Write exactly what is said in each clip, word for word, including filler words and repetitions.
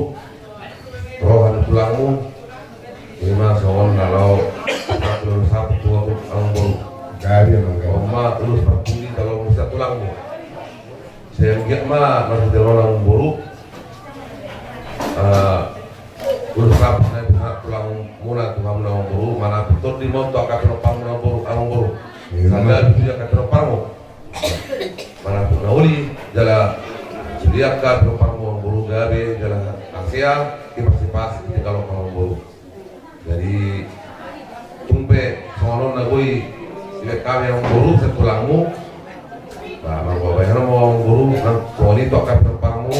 boru, roha ni tulangmu. Ima songon na laho ulos saput tu amangboru. Gabe ma gabe. Ima ulos parpudi na laho muse tu tulangmu. Sai anggiat ma marhite on amangboru, ulos saput na i tu tulangmuna tu hamuna amangboru, manang pe tong Rimon tu angka pinomparmu, amangboru, amangboru. Sanggabe tu angka pinomparmu. Manang tu na uli jala sude angka pinomparmu, amangboru, gabe jala hasea, dipasu-pasu, ditinggalhon, amangboru. Jadi tung pe songon on na boi dibaen hami, amangboru, sian tulangmu. Ba, marboa bahenon ma, amangboru, nang songon i tu angka pinomparmu,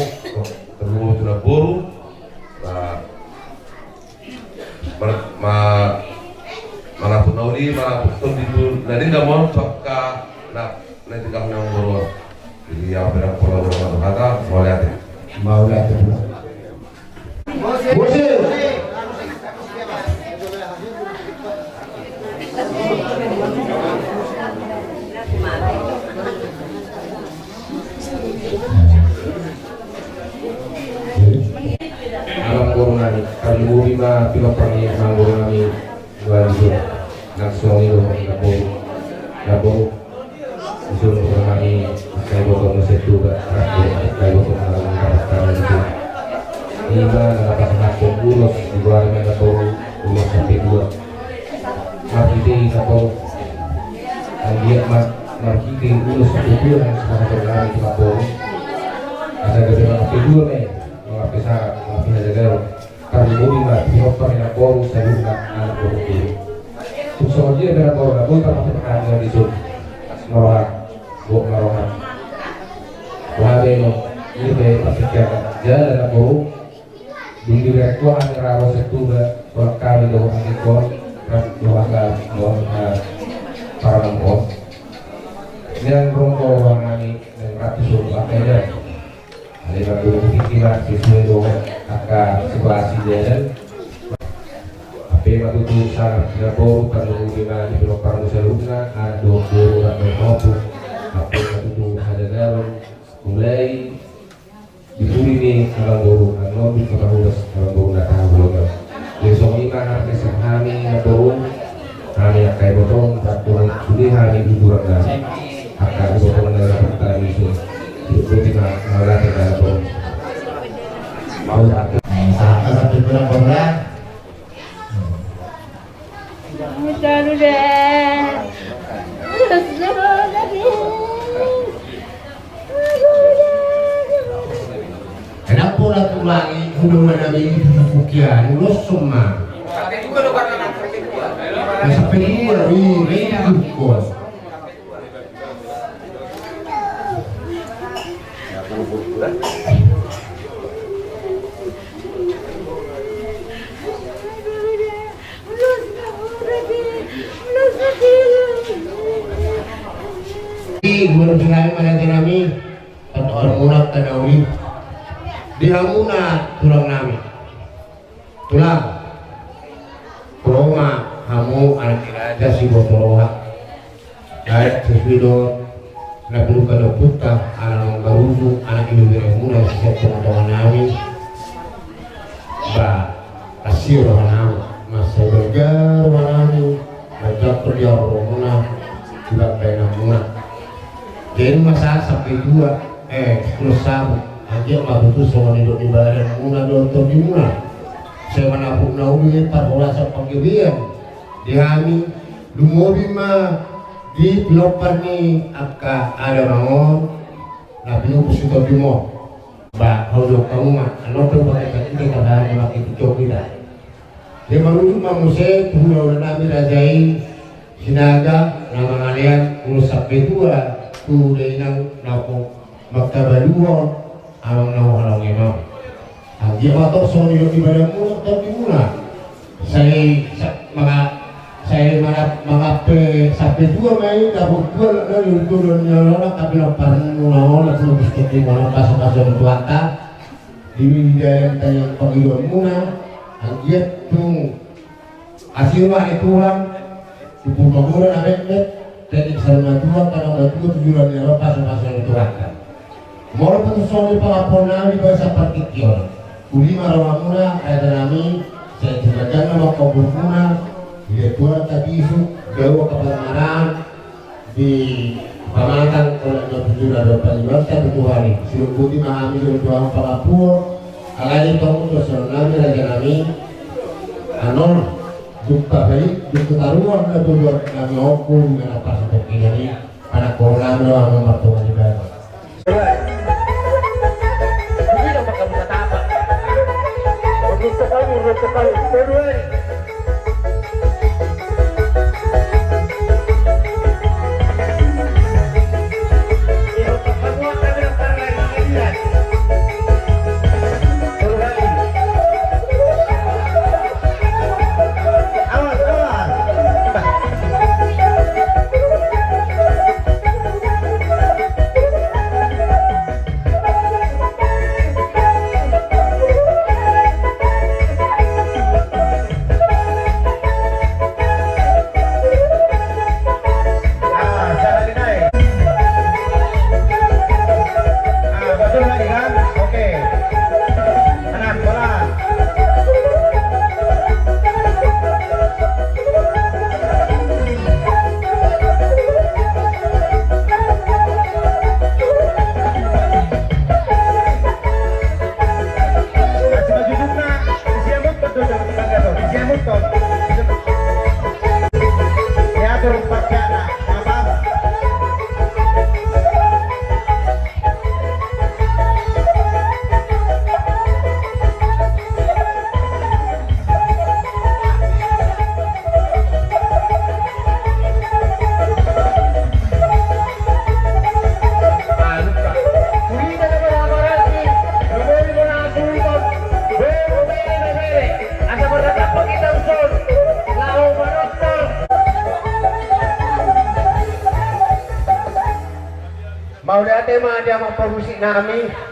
tarlumobi tu namboru. Ba, Mar-, ma-, manang tu na uli, manang tu tondi tu na denggan ma on, tu angka na, na denggan na manggoruan. Jadi, au pe ndang pola ulang satu kata, mauliate. Mauliate. Bosi. Amangboru nami, tarlumobi ma pinompar ni amangboru nami, Tuan Isu, nang songon i do namboru, namboru, Isu, namboru nami, sai boto muse tu ba, sai boto nami, namboru Isu. Ima na pasahathon ulos di goar ni namboru, ulos sampe dua. Marhite i, namboru. Anggiat ma-, marhite ulos sampe dua na sipasahaton nami tu namboru. Asa gabe mangape dua ma i, mangape sara, mangape hajagaron. Tarlumobi ma pinompar ni namboru saluhutna anak boru. Tung songon dia pe namboru, na boi tarpatupa hami on dison. Maroha, bot maroha. Boha be no, i pe partingkian jala namboru. Dung dibereng Tuhan ra ro sian Tuba, holan hami dohot anggi on, rap dohot angka on, eh, parangan on. Nian rongko roha nami, nian rap tu suru angka i da. Alai mandunggu tingki ma sesuai dohot angka situasi i da. Hape ma tutu sangap ni namboru, tarlumobi ma di pinomparmu saluhutna, anak dohot boru rap dohot ompu. Hape ma tutu hajagaron, mulai di pudi ni amangboru annon di kota Hurus, amangboru na tahu loga. Jadi songon i ma na sian hami namboru, hami angka ibotong, rap dohot sude hami uturan nami. Angka ibotong na dapat kami isu. Ikuti ma, mauliate namboru. Mauliate. Sahat, sahat, sahat, sahat. Kenapa orang tulangi, udah, udah, udah, ini buku kian, ulos semua. Masa kedua, ini, ini buku. Di guru tinggal mana nami, empat orang murah kena uli. Di hamuna tulang nami. Tulang, ro ma hamu anak ni raja siboto roha. Adat sesuai dohot na pinungka ni ompunta, anak na manggaruju, anak ni beberemuna sian tongatonga nami. Ba, asi roha nami, mansai balga roha nami. Manjangkon di haroromuna, di pambahenanmuna. Jadi masalah sampe dua, eh, ulos sabu. Anggiat ma tutu songon nidok ni badanmuna dohot tondimuna. Sai manapuk na uli parhorasan panggabean di hami, lumobi ma di pinompar ni angka adamangon, na pinupus ni tondimon. Ba, hau dohot hamu ma, annon pe ubahen hita, hita bahen ma hita, hita. Dia marujuk ma muse tu hulahula nami raja i Sinaga na mangalean ulos sampe dua tu dainang na mangkabaluhon amang na huhalongi ma. Anggiat ma tong songon nidok ni badanmuna, tondimuna. Sai sa-, manga-, sai manga-, mangape sampe dua ma i, dapot dua na, na, na, na, na, na, tapi na parmuna on, na, na, na, na, pasu-pasu ni Tuhanta. Di dalam tanyang pangidoanmuna, anggiat tung asi roha ni Tuhan, tumpul magora na metmet, teknik saluhutna Tuhan, tanang matua, tujuran ni roha, pasu-pasu ni Tuhanta. Molo pe tung songon i pangampuon nami, basa partingkian. Uli ma rohamuna, raja nami, sai sinaganna mangkabulmuna, di Tuhan tabisu, dao kaparmaraan, di pamatang, olat na tujuh ada pangidoan satu Tuhan i. Silumput i ma hami jolo tu hamu pangampuon. Alai tong tu songon nami raja nami. Annon. Buka baik, buka taruhan na tujuan nami oku, nami pasang kiri, anak kau nami, nami martua di bawah. Mauliate ma di amang parmusik nami.